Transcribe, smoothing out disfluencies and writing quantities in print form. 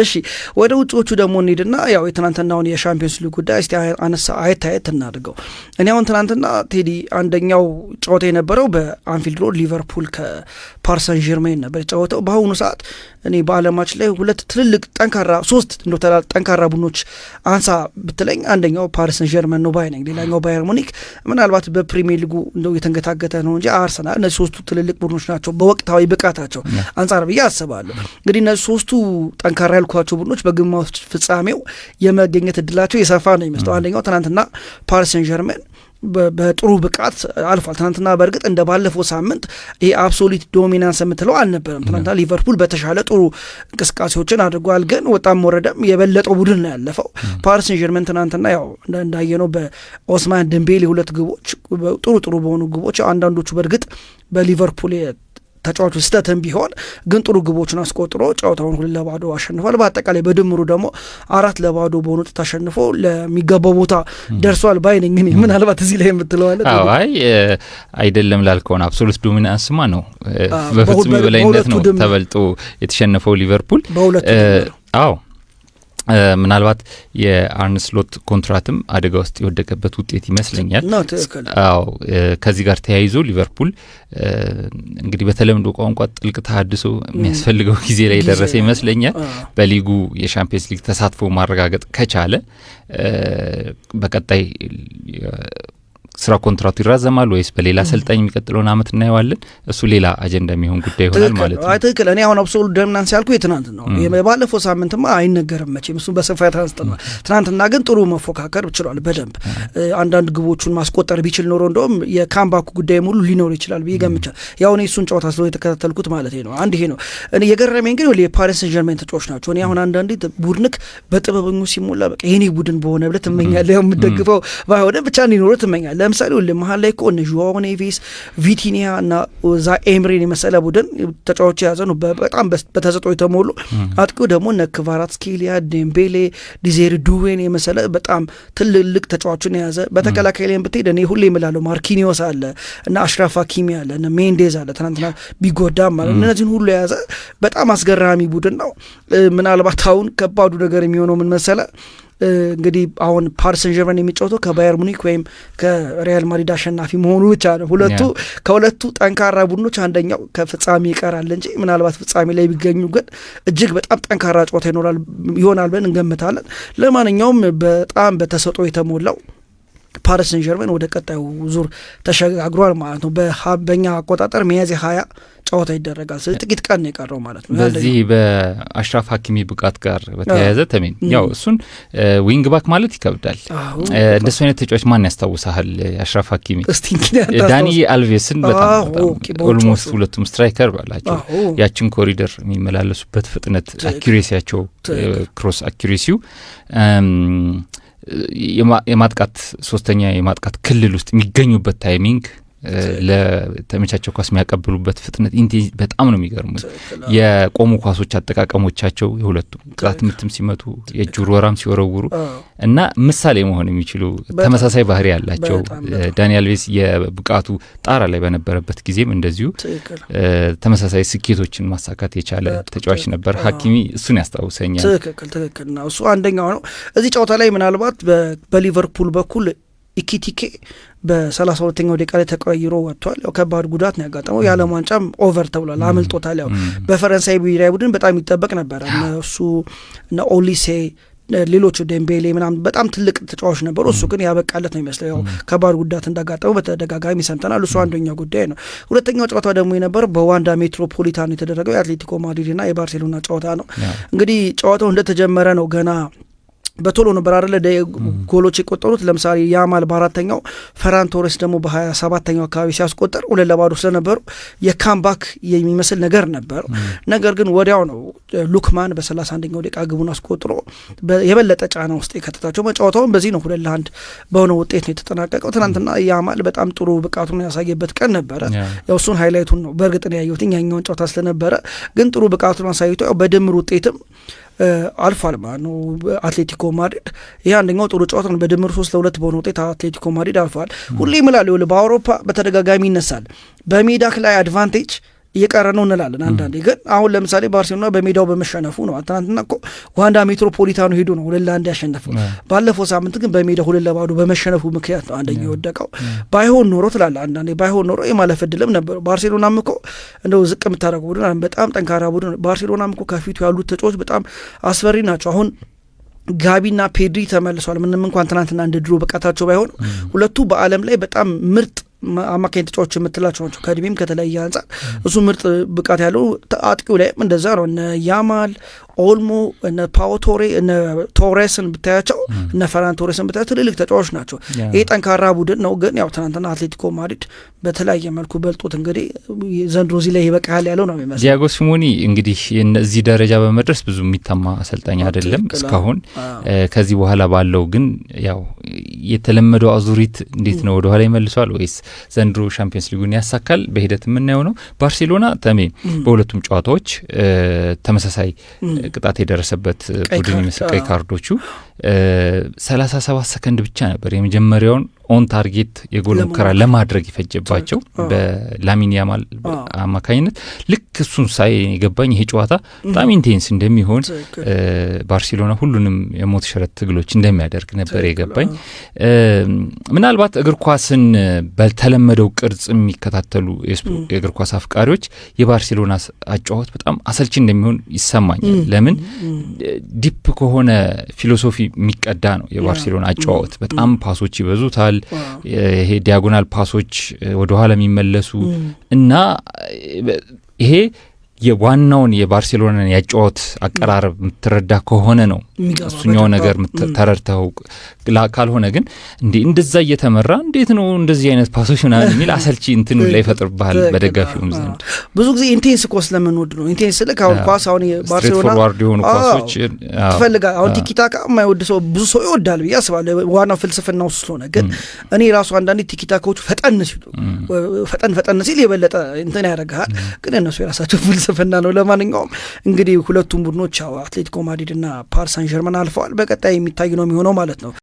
እሺ፣ ወደ ውጭዎቹ ደግሞ እንሂድና ያው የትናንትናውን የሻምፒዮንስ ሊግ ጉዳይ እስቲ አነሳ አየት አየት እናድርገው። እኔ አሁን ትናንትና ቴዲ አንደኛው ጨዋታ የነበረው በአንፊልድ ሮድ ሊቨርፑል ከፓሪሰን ዠርሜን ነበር ጨዋታው። በአሁኑ ሰዓት እኔ በዓለማችን ላይ ሁለት ትልልቅ ጠንካራ፣ ሶስት እንደ ጠንካራ ቡድኖች አንሳ ብትለኝ አንደኛው ፓሪሰን ዠርመን ነው ባይ ነኝ። ሌላኛው ባየር ሙኒክ ምናልባት በፕሪሚየር ሊጉ እንደው የተንገታገተ ነው እንጂ አርሰናል፣ እነዚህ ሶስቱ ትልልቅ ቡድኖች ናቸው በወቅታዊ ብቃታቸው አንጻር ብዬ አስባለሁ። እንግዲህ እነዚህ ሶስቱ ጠንካራ ያልኳቸው ቡድኖች በግማሽ ፍጻሜው የመገኘት እድላቸው የሰፋ ነው የሚመስለው። አንደኛው ትናንትና ፓሪሰን ዠርመን በጥሩ ብቃት አልፏል። ትናንትና በእርግጥ እንደ ባለፈው ሳምንት ይሄ absolute dominance የምትለው አልነበረም። ትናንትና ሊቨርፑል በተሻለ ጥሩ እንቅስቃሴዎችን አድርጓል። ግን ወጣም ወረደም የበለጠው ቡድን ነው ያለፈው። ፓሪሰን ዠርመን ትናንትና ያው እንዳየነው በኦስማን ደምቤሌ ሁለት ግቦች፣ ጥሩ ጥሩ በሆኑ ግቦች፣ አንዳንዶቹ በእርግጥ በሊቨርፑል ተጫዋቹ ስህተትም ቢሆን ግን ጥሩ ግቦችን አስቆጥሮ ጨዋታውን 2-0 አሸንፏል። በአጠቃላይ በድምሩ ደግሞ 4-0 በሆኑ ውጤት አሸንፎ ለሚገባው ቦታ ደርሷል ባይ ነኝ። እኔ ምናልባት እዚህ ላይ የምትለው አለ? አይ፣ አይደለም ላልከውን absolute dominance ማ ነው፣ በፍጹም የበላይነት ነው ተበልጦ የተሸነፈው ሊቨርፑል። በሁለቱ። አዎ፣ ምናልባት የአርነ ስሎት ኮንትራትም አደጋ ውስጥ የወደቀበት ውጤት ይመስለኛል። አዎ፣ ከዚህ ጋር ተያይዞ ሊቨርፑል እንግዲህ በተለምዶ ቋንቋ ጥልቅ ተሃድሶ የሚያስፈልገው ጊዜ ላይ የደረሰ ይመስለኛል። በሊጉ የሻምፒየንስ ሊግ ተሳትፎ ማረጋገጥ ከቻለ በቀጣይ ስራ ኮንትራቱ ይራዘማል ወይስ በሌላ አሰልጣኝ የሚቀጥለውን አመት እናየዋለን። እሱ ሌላ አጀንዳ የሚሆን ጉዳይ ይሆናል ማለት ነው። ትክክል። እኔ አሁን absolute dominance ያልኩ የትናንት ነው። ባለፈው ሳምንትማ አይነገርም መቼም፣ እሱን በስፋት አንስተናል። ትናንትና ግን ጥሩ መፎካከር ችሏል። በደንብ አንዳንድ ግቦቹን ማስቆጠር ቢችል ኖሮ እንደውም የ comeback ኡ ጉዳይም ሁሉ ሊኖር ይችላል ብዬ ገምቻለሁ። ያው እኔ እሱን ጨዋታ ስለሆነ የተከታተልኩት ማለት ነው። አንድ ይሄ ነው። እኔ የገረመኝ ግን የፓሪስ ሰን ዠርሜን ተጫዋች ናቸው። እኔ አሁን አንዳንዴ ቡድንክ በጥበበኞች ሲሞላ በቃ የኔ ቡድን በሆነ ብለህ ትመኛለህ። ያው የምትደግፈው ባይሆን ብቻ እንዲኖሩ ትመኛለህ። ለምሳሌ ሁሌ መሀል ላይ እኮ እነ ዡዋኦ ኔቬስ፣ ቪቲኒያ እና ዛ ኤምሬን የመሰለ ቡድን ተጫዋቾች የያዘ ነው። በጣም በተሰጥኦ የተሞሉ፣ አጥቂው ደግሞ እነ ክቫራትስኬሊያ፣ ዴምቤሌ፣ ዲዜሪ ዱዌን የመሰለ በጣም ትልልቅ ተጫዋቾችን የያዘ፣ በተከላካይ ላይም ብትሄድ እኔ ሁሌ እምላለሁ ማርኪኒዮስ አለ እና አሽራፍ ሀኪሚ አለ እና ሜንዴዝ አለ፣ ትናንትና ቢጎዳም ማለት፣ እነዚህን ሁሉ የያዘ በጣም አስገራሚ ቡድን ነው። ምናልባት አሁን ከባዱ ነገር የሚሆነው ምን መሰለ? እንግዲህ አሁን ፓሪስ ሰን ዠርመን የሚጫወተው ከባየር ሙኒክ ወይም ከሪያል ማድሪድ አሸናፊ መሆኑ ብቻ ነው። ከሁለቱ ጠንካራ ቡድኖች አንደኛው ከፍጻሜ ይቀራል እንጂ ምናልባት ፍጻሜ ላይ ቢገኙ ግን እጅግ በጣም ጠንካራ ጨዋታ ይኖራል ይሆናል ብለን እንገምታለን። ለማንኛውም በጣም በተሰጥኦ የተሞላው ፓሪስ ሰን ዠርመን ወደ ቀጣዩ ዙር ተሸጋግሯል ማለት ነው። በእኛ አቆጣጠር ሚያዝያ 20 ጨዋታ ይደረጋል። ስለዚህ ጥቂት ቀን ነው የቀረው ማለት ነው። በዚህ በአሽራፍ ሀኪሚ ብቃት ጋር በተያያዘ ተሜን፣ ያው እሱን wing back ማለት ይከብዳል። እንደሱ አይነት ተጫዋች ማን ያስታውሳል? አሽራፍ ሀኪሚ፣ ዳኒ አልቬስን በጣም almost ሁለቱም striker ባላቸው ያችን ኮሪደር የሚመላለሱበት ፍጥነት፣ accuracy ያቸው፣ cross accuracy ው፣ የማጥቃት ሶስተኛ የማጥቃት ክልል ውስጥ የሚገኙበት timing፣ ለተመቻቸው ኳስ የሚያቀብሉበት ፍጥነት በጣም ነው የሚገርሙት። የቆሙ ኳሶች አጠቃቀሞቻቸው፣ የሁለቱም ቅጣት ምትም ሲመቱ፣ የእጅ ውርወራም ሲወረውሩ እና ምሳሌ መሆን የሚችሉ ተመሳሳይ ባህሪ ያላቸው፣ ዳኒ አልቬስ የብቃቱ ጣራ ላይ በነበረበት ጊዜም እንደዚሁ ተመሳሳይ ስኬቶችን ማሳካት የቻለ ተጫዋች ነበር። ሀኪሚ እሱን ያስታውሰኛል። ትክክል ነው። እሱ አንደኛው ነው። እዚህ ጨዋታ ላይ ምናልባት በሊቨርፑል በኩል ኢኪቲኬ በ32ኛው ደቂቃ ላይ ተቀይሮ ወጥቷል። ያው ከባድ ጉዳት ነው ያጋጠመው። የዓለም ዋንጫም over ተብሏል፣ አመልጦታል። ያው በፈረንሳይ ብሔራዊ ቡድን በጣም ይጠበቅ ነበረ። እሱ እነ ኦሊሴ፣ ሌሎቹ ዴምቤሌ ምናምን በጣም ትልቅ ተጫዋች ነበሩ። እሱ ግን ያበቃለት ነው የሚመስለው። ያው ከባድ ጉዳት እንዳጋጠመው በተደጋጋሚ ሰምተናል። እሱ አንደኛው ጉዳይ ነው። ሁለተኛው ጨዋታ ደግሞ የነበረው በዋንዳ ሜትሮፖሊታን የተደረገው የአትሌቲኮ ማድሪድ ና የባርሴሎና ጨዋታ ነው። እንግዲህ ጨዋታው እንደተጀመረ ነው ገና በቶሎ ነበር አደለ ጎሎች የቆጠሩት። ለምሳሌ ያማል በአራተኛው፣ ፈራን ቶሬስ ደግሞ በ27ኛው አካባቢ ሲያስቆጠር 2-0 ስለነበሩ የ comeback የሚመስል ነገር ነበር። ነገር ግን ወዲያው ነው ሉክማን በ31ኛው ደቂቃ ግቡን አስቆጥሮ የበለጠ ጫና ውስጥ የከተታቸው። ጨዋታውን በዚህ ነው 2-1 በሆነ ውጤት ነው የተጠናቀቀው። ትናንትና ያማል በጣም ጥሩ ብቃቱን ያሳየበት ቀን ነበረ። ያው እሱን highlight ኡን ነው በእርግጥ ነው ያየሁት ያኛውን ጨዋታ ስለነበረ፣ ግን ጥሩ ብቃቱን አሳይቶ ያው በድምር ውጤትም አልፏል ማለት ነው አትሌቲኮ ማድሪድ። ይህ አንደኛው ጥሩ ጨዋታ ነው። በድምር 3-2 በሆነ ውጤት አትሌቲኮ ማድሪድ አልፏል። ሁሌ ይምላል፣ በአውሮፓ በተደጋጋሚ ይነሳል። በሜዳክ ላይ advantage እየቀረ ነው እንላለን አንዳንዴ። ግን አሁን ለምሳሌ ባርሴሎና በሜዳው በመሸነፉ ነው። ትናንትና እኮ ዋንዳ ሜትሮፖሊታኑ ሄዶ ነው 2-1 ያሸነፈው። ባለፈው ሳምንት ግን በሜዳው 2-0 በመሸነፉ ምክንያት ነው አንደኛ የወደቀው። ባይሆን ኖሮ ትላለህ አንዳንዴ፣ ባይሆን ኖሮ የማለፍ እድልም ነበረው። ባርሴሎናም እኮ እንደው ዝቅ የምታደርገው ቡድን በጣም ጠንካራ ቡድን። ባርሴሎናም እኮ ከፊቱ ያሉት ተጫዋቾች በጣም አስፈሪ ናቸው። አሁን ጋቢና ፔድሪ ተመልሷል። ምንም እንኳን ትናንትና እንደ ድሮ ብቃታቸው ባይሆን ሁለቱ በዓለም ላይ በጣም ምርጥ አማካኝ ተጫዋቾች የምትላቸው ናቸው። ከእድሜም ከተለያየ አንጻር እሱ ምርጥ ብቃት ያለው አጥቂው ላይም እንደዛ ነው። እነ ያማል፣ ኦልሞ፣ እነ ፓው ቶሬ፣ እነ ቶሬስን ብታያቸው፣ እነ ፈራን ቶሬስን ብታያቸው ትልልቅ ተጫዋቾች ናቸው። ይህ ጠንካራ ቡድን ነው። ግን ያው ትናንትና አትሌቲኮ ማድሪድ በተለያየ መልኩ በልጦት እንግዲህ ዘንድሮ እዚህ ላይ ይበቃል ያለው ነው የሚመስለው። ዲያጎ ሲሞኒ እንግዲህ እዚህ ደረጃ በመድረስ ብዙ የሚታማ አሰልጣኝ አይደለም እስካሁን። ከዚህ በኋላ ባለው ግን ያው የተለመደው አዙሪት እንዴት ነው፣ ወደኋላ ይመልሷል ወይስ ዘንድሮ ሻምፒየንስ ሊጉን ያሳካል? በሂደት የምናየው ነው። ባርሴሎና ተሜ በሁለቱም ጨዋታዎች ተመሳሳይ ቅጣት የደረሰበት ቡድን ይመስል ቀይ ካርዶቹ። 37 ሰከንድ ብቻ ነበር የመጀመሪያውን on target የጎል ሙከራ ለማድረግ የፈጀባቸው በላሚን ያማል አማካኝነት። ልክ እሱን ሳይ የገባኝ ይሄ ጨዋታ በጣም intense እንደሚሆን፣ ባርሴሎና ሁሉንም የሞት ሽረት ትግሎች እንደሚያደርግ ነበር የገባኝ። ምናልባት እግር ኳስን በተለመደው ቅርጽ የሚከታተሉ የእግር ኳስ አፍቃሪዎች የባርሴሎና አጨዋወት በጣም አሰልቺ እንደሚሆን ይሰማኛል። ለምን deep ከሆነ philosophy የሚቀዳ ነው የባርሴሎና አጨዋወት። በጣም ፓሶች ይበዙታል። ይሄ diagonal ፓሶች ወደኋላ የሚመለሱ እና ይሄ የዋናውን የባርሴሎናን ያጨዋወት አቀራረብ የምትረዳ ከሆነ ነው እሱኛው ነገር ተረድተው፣ ካልሆነ ግን እንዴ እንደዛ እየተመራ እንዴት ነው እንደዚህ አይነት ፓሶች ምናምን የሚል አሰልቺ እንትኑ ላይ ይፈጥርብሃል በደጋፊውም ዘንድ። ብዙ ጊዜ intense እኮ ስለምንወድ ነው። Intense ልክ አሁን ኳስ አሁን ባርሴሎና Forward የሆኑ ኳሶች ትፈልጋል። አሁን ቲኪታካ የማይወድ ሰው ብዙ ሰው ይወዳል ብዬ አስባለሁ። ዋናው ፍልስፍናው ስለሆነ። ግን እኔ ራሱ አንዳንዴ ቲኪታካዎቹ ፈጠን ሲሉ፣ ፈጠን ፈጠን ሲል የበለጠ እንትን ያደርግሃል። ግን እነሱ የራሳቸው ፍልስፍና ነው። ለማንኛውም እንግዲህ ሁለቱም ቡድኖች ያው አትሌቲኮ ማድሪድ እና ፓሪስ ሳን ዠርመን አልፈዋል። በቀጣይ የሚታይ ነው የሚሆነው ማለት ነው።